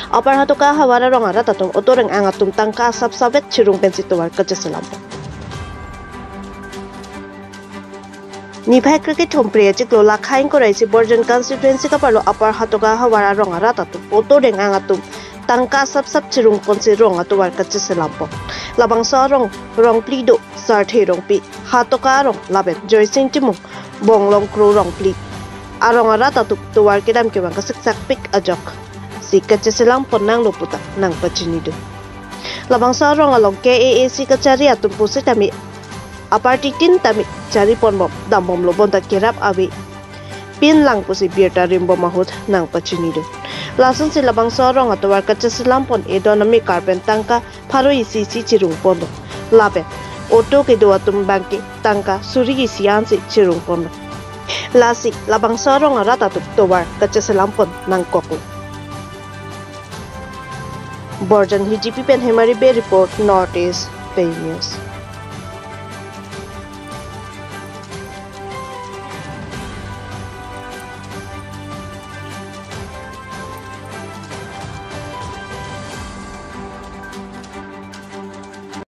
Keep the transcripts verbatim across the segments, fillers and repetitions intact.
Upper Hatoka havar arong arat atum auto reng-ang atum tangka asap sapet chirung pensi tovar kacheselam. Niphai kre-kethom Phre achiklo lakha ingkoi ra isi Borjan constituency kaparlo Upper Hatoka havar arong arat atum auto reng-ang atum tangka asap sap chirung ponsi rong atovar kacheselam pon. Labangso arong Rongphli do Sarthe Rongpi, Hatoka arong lapen Joysing Timung, Bonglong Kro Rongphli arong arat atum tovar kedam kevang kasiksak pik ajok si kacheselam pon nanglo puta nangpachinidun. Labangso arong along K A A C kachari atum pusitame aparty tin tame chari ponbom dambomlo bonta kerap ave pinlang pusi birta rimbom ahut nangpachinidun. Lasonsi labangso arong atovar kacheselam pon edon amekar pen tangka pharo isi isi chirung ponlo. Lapen auto kedo atum abangke tangka suri isi ansi chirung ponlo. Lasi labangso arong arat atum tovar kacheselam pon nangkoklo. Borjan Hijipi pen Hemari Bey report, North East Pei News.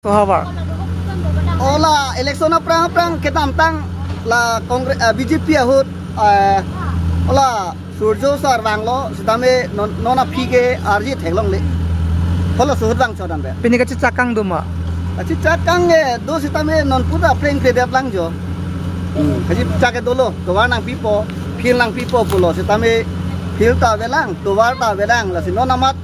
Havar. Ola election aphrang aphrang kedamtang la Congress, eh, B J P ahut, eh, ola Surjo sir vanglo sitame non, non aphi ke arje theklongle. Holo suhut vangcho dambe. Pini kachechak kang do ma? Kachechak kang ke do sitame non puta pleng pe dep lang jo. Hmm, kachechak ke dolo, tovar nangpipo, field nangpipo pulo sitame field ta avelang, tovar ta avelang, lasi non amat,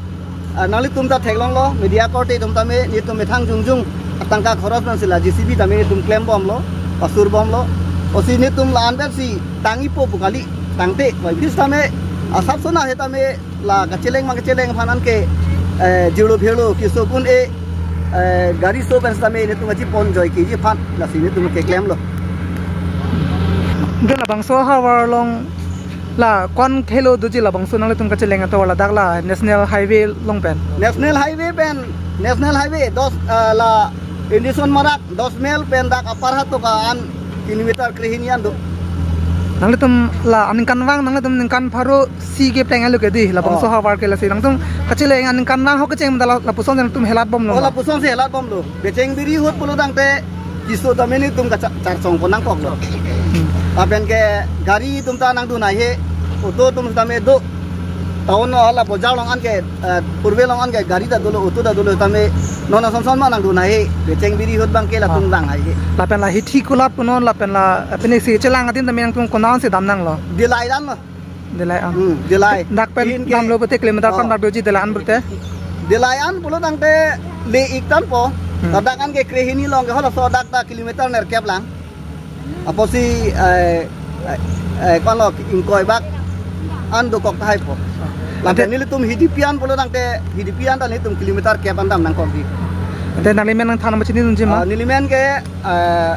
ah, nanglitum ta theklonglo, media korte atum tame, netum methang jongjong atangka khoros nangsi la J C B tame netum klembomlo, pasurbomlo. Osi netum la-an pensi tangjipo pu kali, tangte, koi bis tame, asap sona he tame, la kacheleng ma kacheleng aphan anke, eh, jirlo phirlo, keso pun e, eh, gari so pen sitame netum kachiponjoi keji aphan, lasi netum keklemlo. Anke labangso havar along la ko-an khelo doji labangso nanglitum kacheleng atovar ladak la National Highway along pen? National Highway pen, National Highway dos, eh, la Indison Marak dos mile pen dak Upper Hatoka an kilometer krehini an do. Nanglitum la aningkanvang nanglitum ningkan pharo isi kepleng alo ke dei, labangso Oh. havar ke lasi nangtum kacheleng aningkanvang ho kecheng meda la, lapuson nangtum helatbomlo Oh, ma? Lapusonsi helatbomlo. Becheng biri ahut pulo tangte keso tame netum kachar, charchong pon nangkoklo. Hmm. Lapen ke gari atum ta nangdun haihe, auto atum tame do. Town hala bojar along anke, eh, purbe along anke gari ta dolo, auto ta dolo tame non ason son ma nangdun haihe. Becheng biri ahut abangke latum Ah. lang haihe. Lapen la hithi kulap punon lapen la, eh, penisi chelang adim tame nangtum konat si dam nanglo? Dillai an lo. Dillai an. Hmm, Dillai. Dak pen Inke damlo pute kilometer Oh. pen dak doji Dillai an pute? Dillai an pulo tangte le-ik tangpo. Hmm. Ladak anke krehini along ke halaso dak ta kilometer nerkep lang. Apotsi, eh, eh, eh, ko-an lo ingkoi bak an dokok tahai po. Lapen Ante nelitum Hidipi an pulo tangte Hidipi an ta nelitum kilometer kep an dam nangkok dei. Ante nangli men nangthan nangpachinidunji ma? Ah, neli men ke, eh,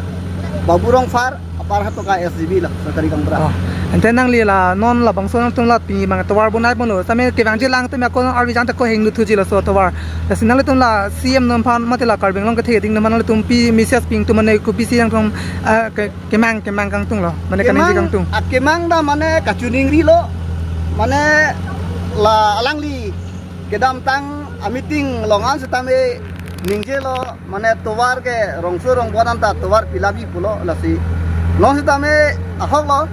Babu Rongphar, Upper Hatoka S G B la, sorkari gaonbura. Oh. Ante nangli la non labangso nangtum la pini abang tovar bonai ponlo. Sitame kevangji alangtum ako arvi jang ta ko hingno thuji laso tovar. Lasi nanglitum la C M atum aphan mate la Karbi Anglong kethe ding atum aphan nanglitum pi message pi ingtung mane kopisi nangtum, ah, ke, kemang, kemang kangtung lo. Mane kaningje Kemang, kangtung. Ah, kemang ta mane kachiningrilo. Mane la alangli kedamtang a-meeting along an sitame ningjelo, mane tovar ke rongso rongbon an ta tovar pilapji pulo lasi. Non sitame ahok lo,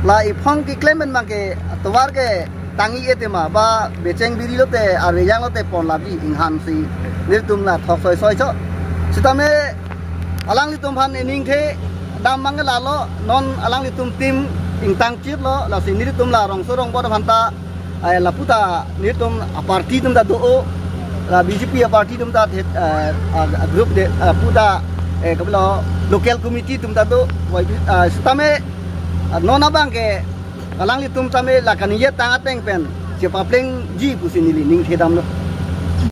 la iphong keklem pen abangke tovar ke tangji-e tema ba becheng biri lote arve jang lote ponlapji inghan si nelitum la thok soi soi cho. Sitame alanglitum aphan ningthe dam abangke lalo, non alanglitum tim ingtang chiplo lasi nelitum la rongso rongbon aphan ta, eh, lapu ta netum a-party atum ta do-o, la B J P a-party atum ta thet, eh, a, a-group de, eh, pu ta, eh, kapilo local committee atum ta do, wai, eh, sitame, eh, non abangke alanglitum tame la kaningje tang ateng pen chepaplengji pusi neli ningthe damlo.